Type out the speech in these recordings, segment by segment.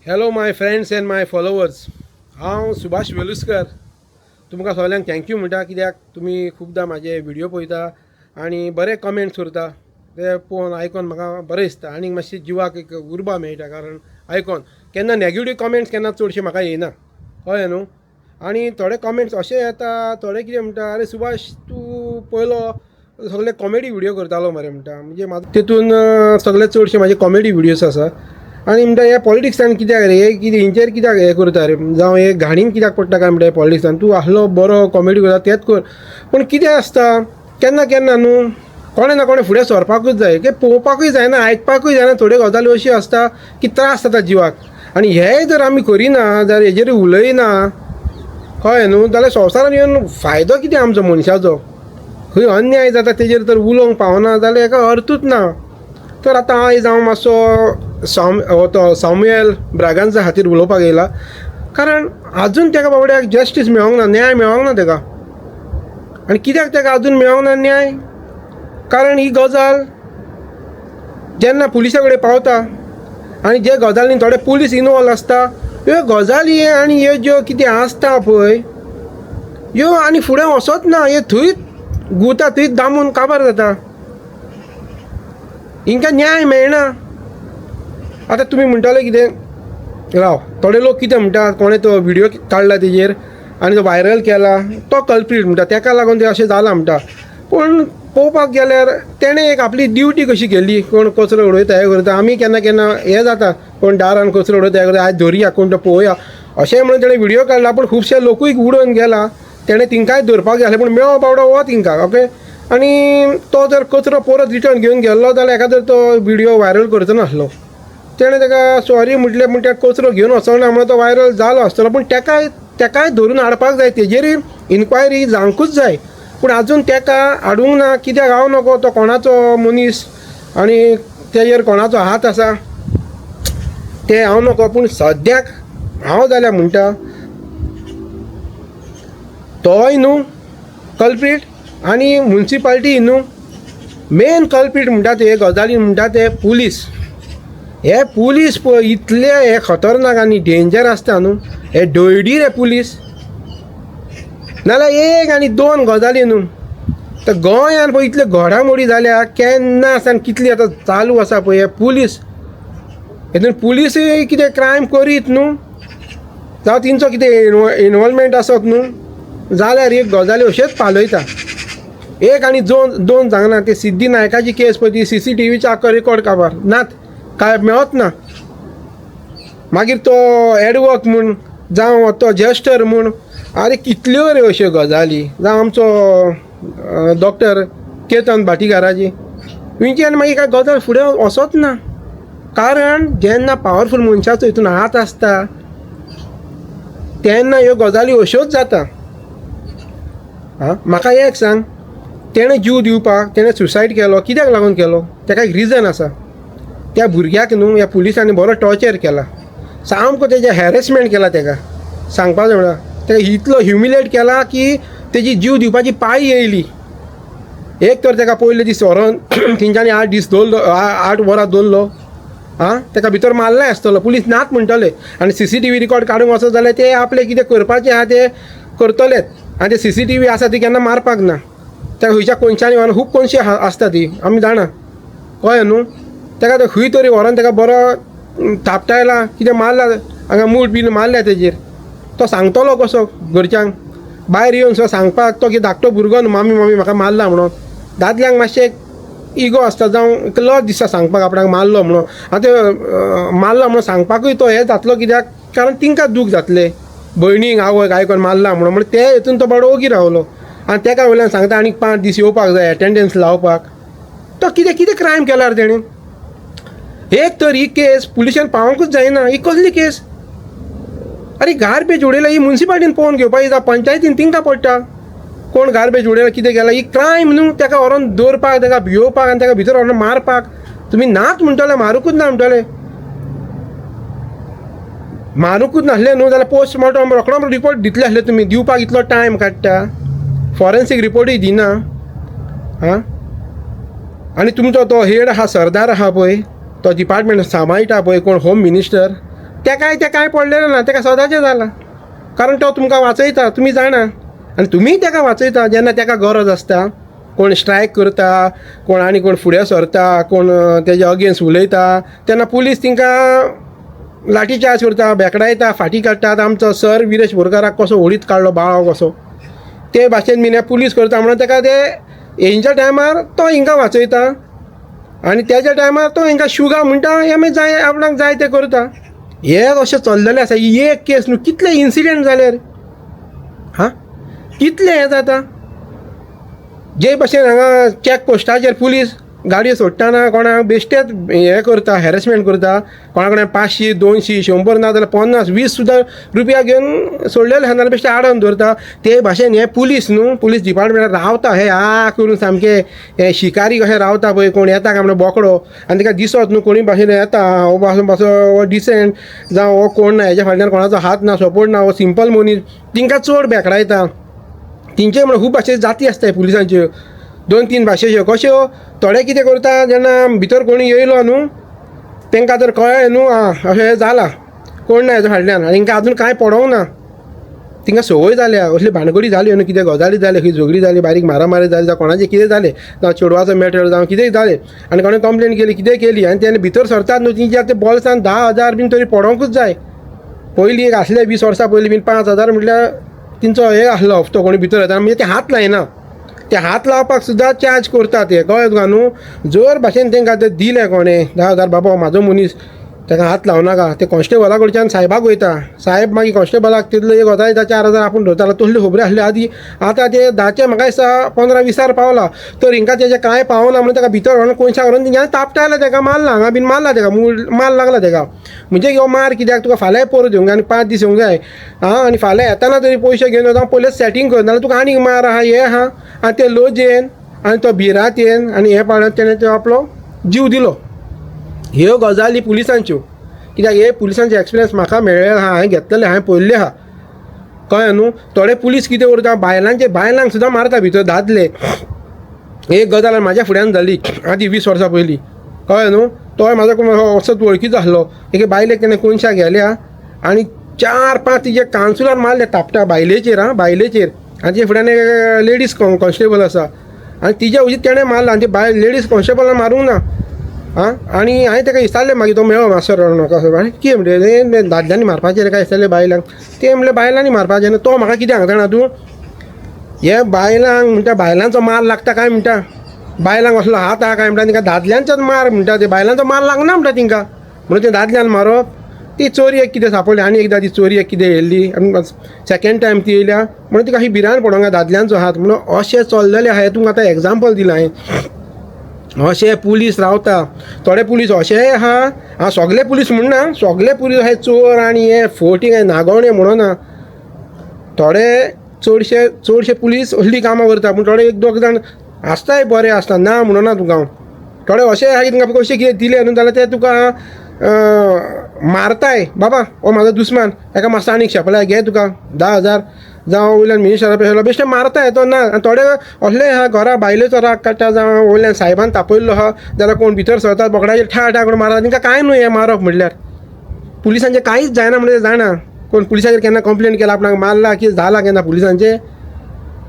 Hello my friends and my followers, हांव सुभाष वेलुस्कर. तुमकां सगल्यांक thank you म्हणटा, कित्याक तुमी खुबदां म्हाजे व्हिडियो पळयता आनी बरे कमेंट्स करता. ते पळोवन आयकोन म्हाका बरें दिसता आनी मातशी जिवाक एक उर्बा मेळटा. कारण आयकोन केन्ना नेगेटीव कमेंट्स केन्ना चडशे म्हाका येयना, कळ्ळें न्हू. आनी थोडे कमेंट्स अशे येता, थोडे कितें म्हणटा, "आरे सुभाष, तूं पयलो सगळे कॉमेडी व्हिडियो करतालो मरे" म्हणटा. म्हणजे तितून सगळे चडशे म्हाजे कॉमेडी व्हिडियोज आसा. आनी म्हणटा, हे पॉलिटिक्सान कित्याक रे, हे कितें, हेंचेर कित्याक हें करता रे, जावं हे घाणीन कित्याक पडटा काय म्हणटा. पॉलिटिक्सान तूं आहलो बरो कॉमेडी करता, तेंच कर. पूण कितें आसता, केन्ना केन्ना न्हू कोणें ना कोणें फुडें सरपाकूच जाय की पळोवपाकूय जायना, आयकपाकूय जायना. थोड्यो गजाली अश्यो आसता की त्रास जाता जिवाक. आनी हेय जर आमी करिना जाल्यार, हेजेर उलयना, कळ्ळें न्हू, जाल्यार संवसारान येवन फायदो कितें आमचो मनशाचो? खंय अन्याय जाता तेजेर तर उलोवंक पावना जाल्यार हेका अर्थूच ना. तर आतां आयज हांव मातसो साम तो सामुएल ब्रागांजा खातीर उलोवपाक येयला, कारण आजून तेका बाबड्याक जस्टीस मेळोंक ना, न्याय मेळोंक ना तेका. आनी कित्याक तेका आजून मेळोंक ना न्याय? कारण ही गजाल जेन्ना पुलिसा कडेन पावता आनी जे गजालीन थोडे पुलीस इनवॉल्व आसता, ह्यो गजाली आनी ह्यो ज्यो कितें आसता पळय ह्यो आनी फुडें वचत ना. हे थंयच गुवता, थंयच दामून काबार जाता. हिंकां न्याय मेळना. आतां तुमी म्हणटले कितें, राव, थोडे लोक कितें म्हणटा, कोणें तो व्हिडियो काडला तेजेर आनी तो व्हायरल केला तो कल्प्रीट म्हणटा, तेका लागून तें अशें जालां म्हणटा. पूण पळोवपाक गेल्यार तेणें एक आपली ड्युटी कशी केली. कोण कचरो उडयता, हें करता, आमी केन्ना केन्ना हें जाता, कोण दारान कचरो उडयता, हें करता, आयज धरया कोण तो पळोवया अशें म्हणून तेणें व्हिडियो काडला. पूण खुबशे लोकूय उडोवन गेला, तेणें तिंकाय धरपाक जाय आसलें, पूण मेळ्ळो बावडो हो तिंकां. ओके, आनी तो जर कचरो परत रिटर्न घेवन गेल्लो जाल्यार एखादो तो व्हिडियो व्हायरल करचो नासलो. तेणें ताका सॉरी म्हटलें, पूण ते कचरो घेवन वचना म्हणून तो व्हायरल जालो आसतलो. पूण तेकाय तेकाय धरून हाडपाक जाय, तेजेरूय इन्क्वायरी जावंकूच जाय. पूण आजून तेका हाडूंक ना. कित्याक हांव नको, तो कोणाचो मनीस आनी तेजेर कोणाचो हात आसा ते हांव नको. पूण सद्याक हांव जाल्यार म्हणटा, तोय न्हू कल्प्रीट आनी मुन्सिपाल्टी न्हू मेन कल्प्रीट म्हणटा ते गजाली म्हणटा ते पुलीस. हे पुलीस पळय इतले हे खतरनाक आनी डेंजर आसता न्हू, हे डयडी रे पुलीस. नाल्यार एक आनी दोन गजाली न्हू. तर गोंयान पळय इतले घडामोडी जाल्या केन्ना आसा, कितली आतां चालू आसा पळय. हे पुलीस हेतून पुलिसूय कितें क्रायम करीत न्हू, जावं तेंचो कितें इनवॉल्वमेंट आसत न्हू, जाल्यार एक गजाली अश्योच पालयता. एक आनी दोन दोन सांगना, ते सिद्धी नायकाची केस पळय, ती सीसीटीव्हीचे आख्खो रेकॉर्ड काबार नात, काय मेळत ना. मागीर तो एडवर्क म्हूण जावं तो जेस्टर म्हूण, आरे कितल्यो रे अश्यो गजाली. जावं आमचो डॉक्टर केतन भाटीकाराची, हेंची आनी मागीर काय गजाल फुडें वचत ना. कारण जेन्ना पावरफूल मनशाचो हितून हात आसता तेन्ना ह्यो गजाली अश्योच जाता. आं, म्हाका एक सांग, तेणें जीव दिवपाक, तेणें सुसायड केलो, कित्याक लागून केलो? तेका एक रिजन आसा. त्या भुरग्याक न्हू ह्या पुलिसांनी बरो टॉर्चर केला, सामको तेजें हॅरेसमेंट केला. तेका सांगपाचें म्हळ्यार तेका इतलो ह्युमिलेट केला की तेजी जीव दिवपाची पाळी येयली. एक तर तेका पयले दीस व्हरोन तेंच्यांनी 8 दीस दवरलो, 8 वरां दवरलो. आं, तेका भितर मारलाय आसतलो, पुलीस नात म्हणटले. आनी सीसीटीव्ही रिकॉर्ड काडूंक वचत जाल्यार ते आपलें कितें करपाचें आहा तें करतलेच. आनी ते सीसीटीव्ही आसा ती केन्ना मारपाक ना. त्या खंयच्या कोनशांनी व्हरोन, खूब कोनशे आसता ती आमी जाणा, कळ्ळें न्हू. तेका ते खंय तरी व्हरोन तेका बरो थापटायला, कितें मारला, हांगा मूठ बीन मारल्या तेजेर. तो सांगतलो कसो घरच्यांक भायर येवन सुद्दां सांगपाक? तो कितें धाकटो भुरगो न्हू, "मामी, मामी, म्हाका मारला" म्हणून. दादल्यांक मातशें इगो आसता, जावं एक लज दिसता सांगपाक आपणाक मारलो म्हणून. आतां ते मारला म्हणून सांगपाकूय तो हें जातलो, कित्याक? कारण तिंकां दूख जातलें, भयणीक, आवयक आयकोन मारला म्हणून. म्हणून ते हितून तो बाबडो ओगी रावलो. आनी तेका वयल्यान सांगता आनीक 5 दीस येवपाक जाय एटेंडन्स लावपाक. तो कितें कितें क्रायम केल्यार तेणें? एक तर ही केस पुलिसान पावोंकूच जायना. ही कसली केस? आरे, गार्बेज उडयला ही मुन्सिपाल्टीन पळोवन घेवपाक जाय, पंचायतीन. तिंकां पडटा कोण गार्बेज उडयला, कितें केलां. ही क्रायम न्हू तेका व्हरोन दवरपाक, तेका भियोवपाक आनी तेका भितर व्हरोन मारपाक. तुमी नाच म्हणटले, मारूंकूच ना म्हणटले. मारूंकूच नासलें न्हू जाल्यार पोस्टमॉर्टम रोखडो रिपोर्ट दितले आसले तुमी. दिवपाक इतलो टायम काडटा, फॉरेन्सीक रिपोर्टूय दिना. आं, आनी तुमचो तो हेड आहा, सरदार आहा पळय, तो डिपार्टमेंट सांबाळटा पळय, कोण होम मिनिस्टर, तेकाय तें कांय पडलेलें ना, तेका सदांचें जालां, कारण तो तुमकां वाचयता, तुमी जाणा, आनी तुमीय तेका वाचयता जेन्ना तेका गरज आसता. कोण स्ट्रायक करता, कोण आनी कोण फुडें सरता, कोण तेजे अगेन्स्ट उलयता, तेन्ना पुलीस तेंकां लाठी चार्ज करता, भेकडायता, फाटीं काडटात. आमचो सर विरेश बोरकाराक कसो ओडीत काडलो बाळो कसो, ते भाशेन बीन हे पुलीस करता म्हणून तेका ते हेंच्या टायमार तो हिंकां वाचयता आनी तेज्या टायमार तो हिंकां शुगा म्हणटा, हे मागीर जाय आपणाक जाय तें करता. हे अशें चल्लेलें आसा. ही एक केस न्हू, कितले इन्सिडंट जाले रे, हां कितले हें जाता. जे भशेन हांगा चॅक पोस्टाचेर पुलीस गाडयो सोडटना कोणाक बेश्टेच हें करता, हॅरेसमेंट करता, कोणा कडेन 500 200 100 ना जाल्यार 50 20 सुद्दां रुपया घेवन सोडलेले आसा, नाजाल्यार बेश्टे आडोवन दवरता. ते भाशेन हे पुलीस न्हू, पुलीस डिपार्टमेंटान रावता हे आ करून सामके हे शिकारी कशे रावता पळय, कोण येता काय म्हणून बोकडो, आनी ताका दिसत न्हू कोणी भाशेन येता, हो मातसो हो डिसेंट जावं हो कोण ना, हेज्या फाटल्यान कोणाचो हात ना, सपोर्ट ना, हो सिंपल मनीस, तिंकां चड बेकडायता. तेंचे म्हणल्यार खूब भाशेच्यो जाती आसता पुलिसांच्यो, 2-3 भाशेच्यो. कश्यो थोडे कितें करता, जेन्ना भितर कोणी येयलो न्हू तेंकां जर कळ्ळें न्हू आं अशें हें जालां, कोण ना हेज्या फाटल्यान, आनी तेंकां आजून कांय पडोंक ना, तेंकां संवय जाल्या असली भानगडी जाल्यो न्हू, कितें गजाली जाल्यो, खंय झगडी जाली, बारीक मारामारी जाली, जावं कोणाचें कितें जालें, जावं चेडवाचो मॅटर जावं कितेंय जालें, आनी कोणें कंप्लेन केली, कितें केली, आनी तेन्ना भितर सरतात न्हू, तेंच्या ते बोल्सान 10,000 बीन तरी पडोंकूच जाय. पयलीं एक आसले 20 वर्सां पयलीं बीन 5,000 म्हटल्यार तेंचो हे आसलो हप्तो, कोणी भितर येता म्हणजे ते हात लायना, ते हात लावपाक सुद्दां चार्ज करता ते, कळ्ळें तुका न्हू. जर भाशेन तेंकां ते दिले कोणें 10,000, बाबा म्हाजो मनीस ताका हात लावं नाका, ते कॉन्स्टेबला कडच्यान सायबाक वयता, सायब मागीर कॉन्स्टेबलाक तितलो एक वता दिता, 4,000 आपूण धरतालो, तसल्यो खबऱ्यो आसल्यो आदीं. आतां ते 10चे म्हाका दिसता 15-20 पावला, तर हिंकां तेजें कांय पावना म्हणून ताका भितर व्हरून कोनशाक व्हरून तेंच्यांनी तापटायला, ताका मारला, हांगा बीन मारला ताका, मूळ मार लागला ताका. म्हणजे हो मार कित्याक तुका फाल्यांय परत येवंक जाय आनी 5 दीस येवंक जाय, आं, आनी फाल्यां येताना तरी पयशे घेवन वता, पयलेच सेटींग कर, नाजाल्यार तुका आनीक मार आहा, हें आहा. आनी ते लजेन आनी तो भिरांतेन आनी हें पाळत तेणें तो आपलो जीव दिलो. ह्यो गजाली पुलिसांच्यो, कित्याक हे पुलिसांचे एक्सपिरियन्स म्हाका मेळ्ळें आहा, हांवें घेतलेलें, हांवें पळयल्लें आहा, कळ्ळें न्हू. थोडे पुलीस कितें करता, बायलांचे बायलांक सुद्दां मारता भितर दादले. एक गजाल म्हाज्या फुड्यान जाली आदीं 20 वर्सां पयलीं, कळ्ळें न्हू. तोय म्हाजो कोण असोच वळखीचो आसलो, एके बायलेक तेणें कोनशाक गेल्या आनी 4-5 तिजे कानसुलार मारले तापटा बायलेचेर, आं बायलेचेर. आनी तिजे फुड्यान एक लेडीज कॉन्स्टेबल आसा आनी तिज्या हुजीर तेणें मारला, आनी ती बायल लेडीज कॉन्स्टेबलान मारूंक ना, आं. आनी हांवें ताका विचारलें मागीर, तो मेळ्ळो मातसो म्हाका असो, आनी कितें म्हणलें, दादल्यांनी मारपाचें काय दिसतालें बायलांक, तें म्हणलें बायलांनी मारपाचें न्हू. तो म्हाका कितें सांगता जाणा तूं, हे बायलांक म्हणटा बायलांचो मार लागता काय म्हणटा, बायलांक असलो हात आहा काय म्हणटा, तांकां दादल्यांचोच मार म्हणटा, ते बायलांचो मार लागना म्हणटा तेंकां, म्हणून ते दादल्यान मारप. ती चोरी एक कितें सांपडली, आनी एकदां ती चोरी एक कितें येयल्ली, आनी सेकेंड टायम ती येयल्या म्हणून तिका ही भिरांत पडोंक जाय दादल्यांचो हात म्हणून. अशें चल्लेलें आहा, हें तुमकां आतां एग्जाम्पल दिलां हांवें. अशे पुलीस रावता, थोडे पुलीस अशेय आहा, हांव सगळे पुलीस म्हणना, सगळे पुलीस अशे चोर आनी हे फोटींग नागोवणे म्हणना, थोडे चडशे चडशे पुलीस असलीं कामां करता, पूण थोडे 1-2 जाण आसताय बरे आसता, ना म्हणना तुका हांव. थोडे अशें आहा की तुमकां कशें कितें दिलें न्हू जाल्यार ते तुका मारताय, बाबा हो म्हाजो दुस्मान, ताका मातसो आनीक शेपलाय, घे तुका 10,000, जावं वयल्यान मिनिस्टरा पेशलो बेश्टे मारताय तो ना. आनी थोडे असले आहा घरा बायलेचो राग काडटा, जावं वयल्यान सायबान तापयल्लो आहा जाल्यार कोण भितर सरतात बोकडाचेर ठा ठा करून मारता, तांकां कांय न्हू हें मारप म्हणल्यार. पुलिसांचें कांयच जायना म्हणल्यार जाणा, कोण पुलिसांचेर केन्ना कंप्लेन केला आपणाक मारला कितें जालां केन्ना पुलिसांचें,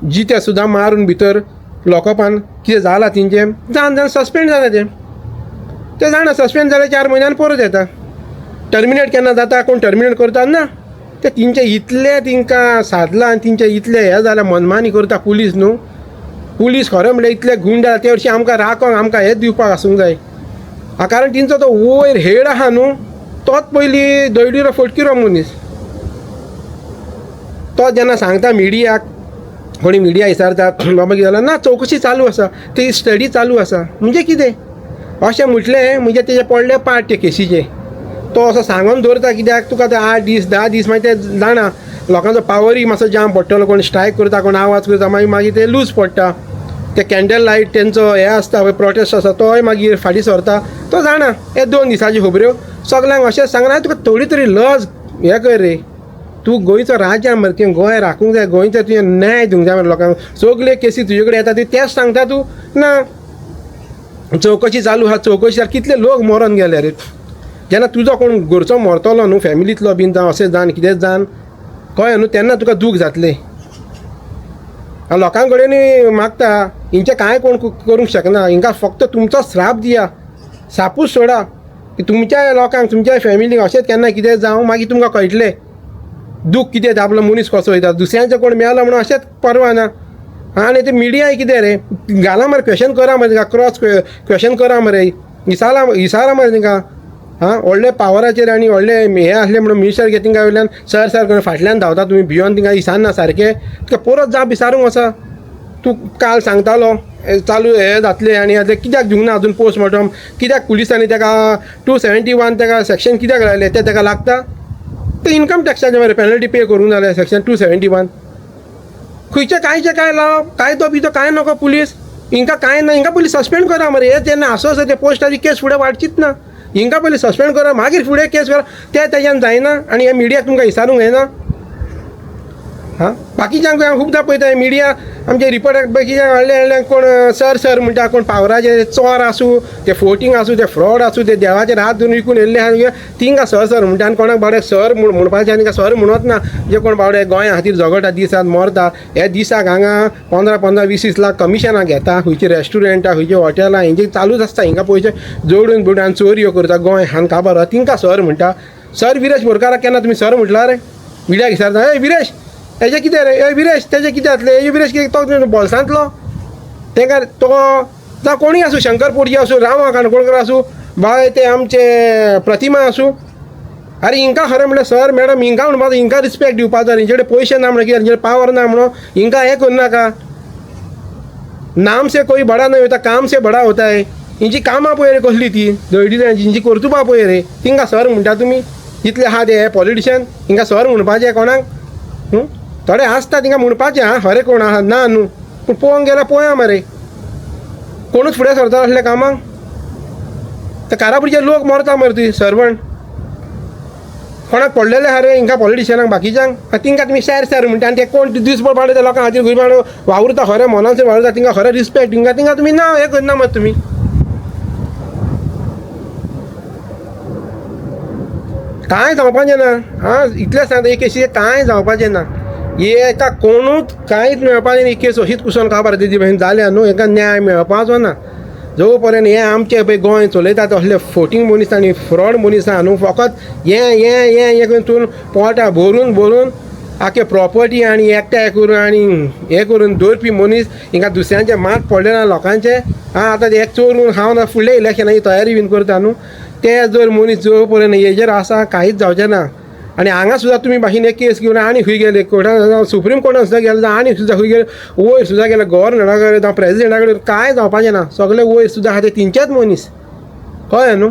जिते सुद्दां मारून भितर लॉकअपान कितें जालां तेंचें, जावन जावन सस्पेंड जाता तें, ते जाणा सस्पेंड जाल्यार 4 म्हयन्यान परत येता. टर्मिनेट केन्ना जाता, कोण टर्मिनेट करता ना, ते तेंचे इतले तेंकां सादलां आनी तेंचे इतले हें जाल्यार मनमानी करता पुलीस न्हू. पुलीस खरें म्हणल्यार इतले गुंड जाल्या ते हरशीं आमकां राखोंक आमकां हें दिवपाक आसूंक जाय, कारण तेंचो तो वयर हेड आहा न्हू, तोच पयलीं दळडिरो फटकिरो मनीस. तो जेन्ना सांगता मिडियाक, कोणी मिडिया विचारता बाबा कितें जालां, ना चवकशी चालू आसा, ती स्टडी चालू आसा, म्हणजे कितें अशें म्हटलें म्हणजे तेजें पडलें पार्ट ते केसीचें. तो असो सांगून दवरता कित्याक तुका ते 8 दीस 10 दीस मागीर ते जाणा लोकांचो पावरूय मातसो जाम पडटलो, कोण स्ट्रायक करता, कोण आवाज करता, मागीर मागीर ते लूज पडटा, ते कॅन्डल लायट तेंचो हें आसता पळय प्रोटेस्ट आसता तोय मागीर फाटीं सरता. तो जाणा हे 2 दिसाच्यो खबऱ्यो सगल्यांक अशेंच सांगना, तुका थोडी तरी लज हें कर रे, तूं गोंयचो राजा मरे, तुवें गोंय राखूंक जाय, गोंयचो तुवें न्याय दिवंक जाय मरे लोकांक. सगल्यो केसी तुजे कडेन येता ती तेंच सांगता तूं ना, चवकशी चालू आहा, चवकशी जाल्यार कितले लोक मरोन गेले रे. जेन्ना तुजो कोण घरचो मरतलो न्हू फॅमिलींतलो बीन जावं अशें जावन कितेंच जावन कळ्ळें न्हू तेन्ना तुका दूख जातलें. लोकां कडेन मागता हिंचें कांय कोण करूंक शकना, हिंकां फक्त तुमचो श्राप दिया, श्रापूच सोडा की तुमच्या लोकांक तुमच्या फॅमिलीक अशेंच केन्ना कितें जावं मागीर तुमकां कळटलें दूख कितें येता, आपलो मनीस कसो वयता. दुसऱ्यांचें कोण मेलो म्हणून अशेंच परवा ना. आनी ते मिडियाय कितें रे घाला मरे क्वेशन करा मरे तांकां, क्रॉस क्वेशन करा मरे, विचारा विचारा मरे तांकां. आं व्हडले पावराचेर आनी व्हडले हें आसलें म्हणून मिनिस्टर घेत तांकां वयल्यान सर सर करून फाटल्यान धांवता तुमी भियोन तांकां विचारना सारकें. तुका परत जाप विचारूंक वचा. तूं काल सांगतालो चालू हें जातलें आनी आतां कित्याक दिवंक ना अजून पोस्टमॉर्टम, कित्याक पुलिसांनी ताका 271 ताका सेक्शन कित्याक लायलें तें ताका लागता. ते इन्कम टॅक्साचें मरे पेनल्टी पे करूंक जाल्यार सेक्शन 271 खंयचें कांयचें कांय लावप कायदो बियदो कांय नको पुलीस हिंकां कांय ना, हिंकां पयलीं सस्पेंड करा मरे. हे जेन्ना आसो आसा ते पोस्टाची केस फुडें वाडचीच ना, हिंकां पयलीं सस्पेंड करा मागीर फुडें केस करा. ते तेज्यान जायना आनी हे मिडियाक तुमकां विचारूंक जायना. हां बाकीच्यांक हांव खुबदां पळयता मिडिया आमचे रिपोर्टर बाकीच्यांक व्हडले व्हडले कोण सर सर म्हणटा, कोण पावराचे चोर आसूं ते फोटींग आसूं ते फ्रॉड आसूं ते देवाचेर हात धरून विकून येयल्ले आहा तिंकां सर सर म्हणटा. आनी कोणाक बावडे सर म्हूण म्हणपाचें आनी सर म्हणत ना. जे कोण बावडे गोंया खातीर झगडटा दिसाक मरता, हे दिसाक हांगा 15 15 20 20 लाख कमिशनां घेता, खंयची रेस्टॉरंटां खंयची हॉटेलां हेंची चालूच आसता. हिंगा पयशे जोडून बिडून आनी चोरयो करता गोंय खान काबार, तिंकां सर म्हणटा. सर विरेश बोरकाराक केन्ना तुमी सर म्हटला रे? मिडियाक विचारता ए विरेश हेजें कितें रे, ए विरेश तेजें कितें जातलें, ए विरेश कितें तो बोल्सांतलो तेका तो जावं कोणूय आसूं, शंकर पोडजी आसूं, रामा काणकोणकर आसूं, बाय ते आमचे प्रतिमा आसूं, अरे हिंकां खरें म्हणल्यार सर मॅडम हिंकां म्हणपाचो, हिंकां रिस्पेक्ट दिवपाचो. हिंचे कडेन पयशे ना म्हणून कितें, हिंचे कडेन पावर ना म्हणून हिंकां हें करनाका. नाम से कोई बडा नहीं होता, काम से बडा होता है. हिंची कामां पळय रे कसली ती दळडिऱ्यांची, हिंची कर्तुबां पळय रे, तिंकां सर म्हणटा तुमी. जितले आहा ते पॉलिटिशियन हिंकां सर म्हणपाचें कोणाक? थोडे आसता तिंकां म्हणपाचें आं खरें कोण आहा ना न्हू, पूण पळोवंक गेल्यार पळया मरे कोणूच फुडें सरता असल्या कामाक. ते कारापुरचे लोक मरता मरे ती सर्वंट कोणाक पडलेले आहा रे हिंकां पॉलिटिशियनांक बाकीच्यांक, तिंकां तुमी सर सर म्हणटा. आनी ते कोण दीसभर पाडे ते लोकां खातीर खंय वावुरता, खरें मनानसून वावुरता, तिंकां खरें रिस्पेक्ट तिंकां, तिंकां तुमी ना हें करना मरे तुमी. कांय जावपाचें ना. आं इतलें सांगता, ही केसी कांय जावपाचें ना, हेका कोणूच कांयच मेळपाचें ना. ही केस अशीच कुसोन काबार तेजी भशेन जाल्या न्हू, हेका न्याय मेळपाचो ना. जो पर्यंत हें आमचें पळय गोंय चलयता तसले फोटींग मनीस आनी फ्रॉड मनीस आहा न्हू, फकत हें हें हें हें करून तूं पोटां भरून भरून आख्खे प्रॉपर्टी आनी एकठांय करून आनी हें करून दवरपी मनीस, हिंगा दुसऱ्यांचें मात पडलें ना लोकांचें. आं आतां एक चोरून खावन फुडल्या इलेक्शनाची तयारी बीन करता न्हू, ते जर मनीस जो पर्यंत हेजेर आसा कांयच जावचें ना. आनी हांगा सुद्दां तुमी भाशेन एक केस घेवन आनी खंय गेले कोर्टान, सुप्रीम कोर्टान सुद्दां गेले आनी सुद्दां खंय गेले, वयर सुद्दां गेले गव्हर्नरा कडेन जावं प्रेजिडेंटा कडेन, कांय जावपाचें ना. सगळे वयर सुद्दां आहा ते तिंचेच मनीस, कळ्ळें न्हू.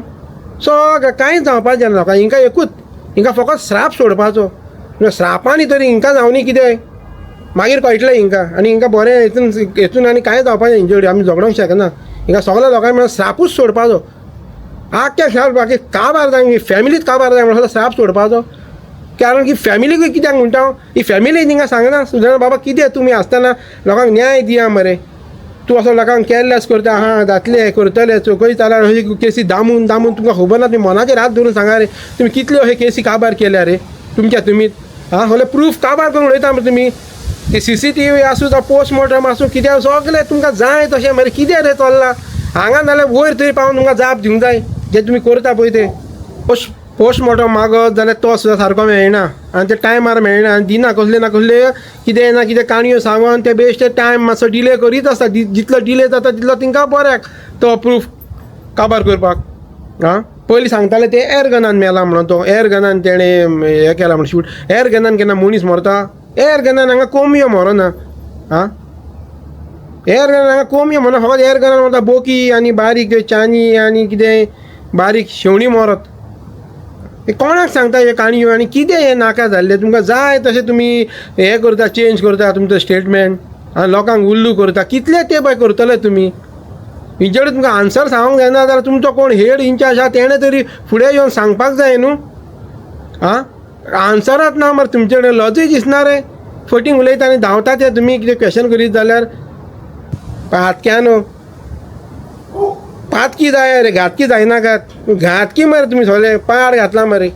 सगळें कांयच जावपाचें ना लोकांक, हिंकां एकूच, हिंकां फकत श्राप सोडपाचो. श्रापांनी तरी हिंकां जावनी कितें मागीर कळटलें हिंकां. आनी हिंकां बरें हेतून हेतून आनी कांय जावपाचें हिंचे कडेन आमी झगडोंक शकना. हिंकां सगळ्या लोकांक म्हळ्यार श्रापूच सोडपाचो, आख्ख्या श्राप बाकी काबार जाय, फॅमिलीच काबार जाय म्हणल्यार श्राप सोडपाचो. कारण की फॅमिलीकूय कित्याक म्हणटा हांव, ही फॅमिली तिंकां सांगना सुद्दां बाबा कितें तुमी आसतना लोकांक न्याय दिया मरे. तूं असो लोकांक कॅरलेस करता, आं जातलें करतले चोकय जाल्यार अशी केसी दामून दामून तुमकां खबर ना. तुमी मनाचेर हात धरून सांगा रे, तुमी कितल्यो अशे केसी काबार केल्या रे तुमच्या तुमी. आं सगळे प्रूफ काबार करून उडयता मरे तुमी. ते CCTV आसूं जावं पोस्टमॉर्टम आसूं कितें सगळें तुमकां जाय तशें मरे. कितें रे चल्लां हांगा, नाल्यार वयर तरी पावून तुमकां जाप दिवंक जाय जें तुमी करता पळय तें. पोस्टमॉर्टम मागत जाल्यार तो सुद्दां सारको मेळना आनी ते टायमार मेळना आनी दिना कसले ना कसले कितें ना कितें काणयो सांगून ते बेश्टे टायम मातसो डिले करीत आसता. जितलो डिले जाता तितलो तिंकां बऱ्याक तो प्रूफ काबार करपाक. आं पयलीं सांगताले ते एर गनान मेला म्हणून, तो एर गनान तेणें हें केलां म्हणून शूट. एर गनान केन्ना मनीस मरता? एर गनान हांगा कोंबयो मरना. आं एर गनान हांगा कोंबयो मरना, फकत एर गनान मरता बोकी आनी बारीक चानी आनी कितें बारीक शेवणी मरत. कोणाक सांगता हे काणयो आनी कितें हें नाका जाल्लें. तुमकां जाय तशें तुमी हें करता, चेंज करता तुमचो स्टेटमेंट आनी लोकांक उल्लू करता. कितले ते पळय करतले तुमी? हिंचे कडेन तुमकां आन्सर सांगूंक जायना जाल्यार तुमचो कोण हेड इनचार्ज आसा तेणें तरी फुडें येवन सांगपाक जाय न्हू. आं आन्सरात ना मरे तुमचे कडेन, लजूय दिसना रे. फटींग उलयता आनी धांवता ते तुमी कितें क्वेशन करीत जाल्यार. पातक्यानो पातकी जाय रे, घातकी जायनाकात, घातकी मरे तुमी सगळे पाड घातला मरे.